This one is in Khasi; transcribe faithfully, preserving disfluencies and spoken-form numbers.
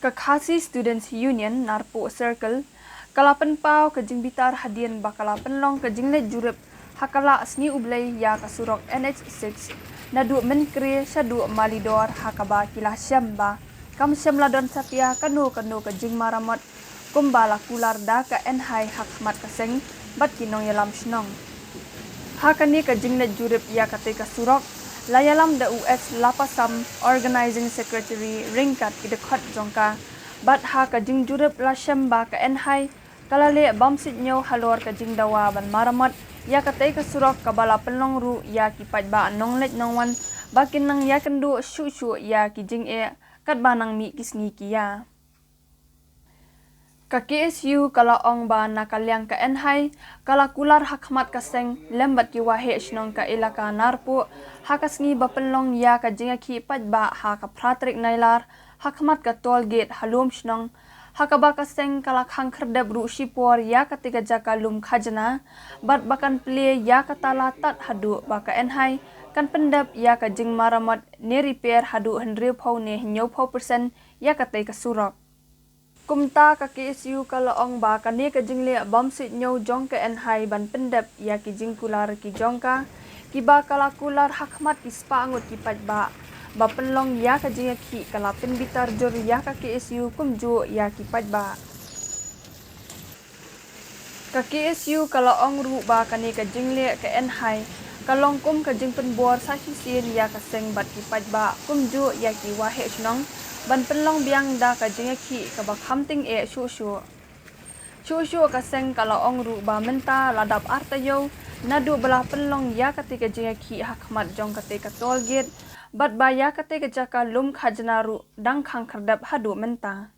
Ka Khasi Students Union Narpuh Circle ka la pynpaw ka jingbitar hadien ba ka la pynlong ka jingleit jurip ha ka la sngi U Blei ïa ka surok N H six naduh Mynkre shaduh Malidor, ha kaba ki la shem ba kam shym la don satia kano kano ka jingmaramot kumba la kular da ka N H I ha khmat ka seng bad ki nongïalam shnong. Ha kane ka jingleit jurip ïa katei ka surok la ïalam da u S Lapasam, Organising Secretary, ryngkat ki dkhot jong ka. Bad ha ka jingjurip la shem ba ka N H I ka la leh bymsuidñiew halor ka jingdawa ban maramot ïa katei ka surok kaba la pynlong ruh ïa ki paidbah nongleit nongwan ba kin nang ïakynduh shuh shuh ïa ki jingeh katba nang mih ki sngi ki ïa. Ka K S U ka la ong ba na ka liang ka N H I ka la kular ha khmat ka seng lem bad ki waheh shnong ka Elaka Narpuh ha ka sngi ba pynlong ïa ka jingïakhih paidbah ha ka phra tarik Nailar ha khmat ka toll gate ha Lum Shnong, ha kaba ka seng ka la khang khyrdep ruh shipor ïa katei ka jaka lum khajna bad ba kan plie ïa kata la tad haduh ba ka N H I kan pyndep ïa ka jingmaramot ne repair haduh hynriewphew ne hynñiewphew percent ïa katei ka surok. Kumta ka K S U ka la ong ba kane ka jingleh bymsuidñiew jong ka N H I ban pyndep ïa ki jingkular ki jong ka, kiba ka la kular ha khmat ki spah ngut ki paidbah ba pynlong ïa ka jingïakhih ka la pynbitar jur ïa ka K S U kumjuh ïa ki paidbah. Ka K S U ka la ong ruh ba kane ka jingleh ka N H I ka long kum ka jingpynbor sa shisien ïa ka seng bad ki paidbah kumjuh ïa ki waheh shnong ban pynlong biang da ka jingïakhih kaba kham tyngeh shuh shuh. Shuh shuh ka seng ka la ong ruh ba mynta la dap ar taïew naduh ba la pynlong ïa katei ka jingïakhih ha khmat jong katei ka toll gate bad ba ïa katei ka jaka lum khajna ruh dang khang khyrdep haduh mynta.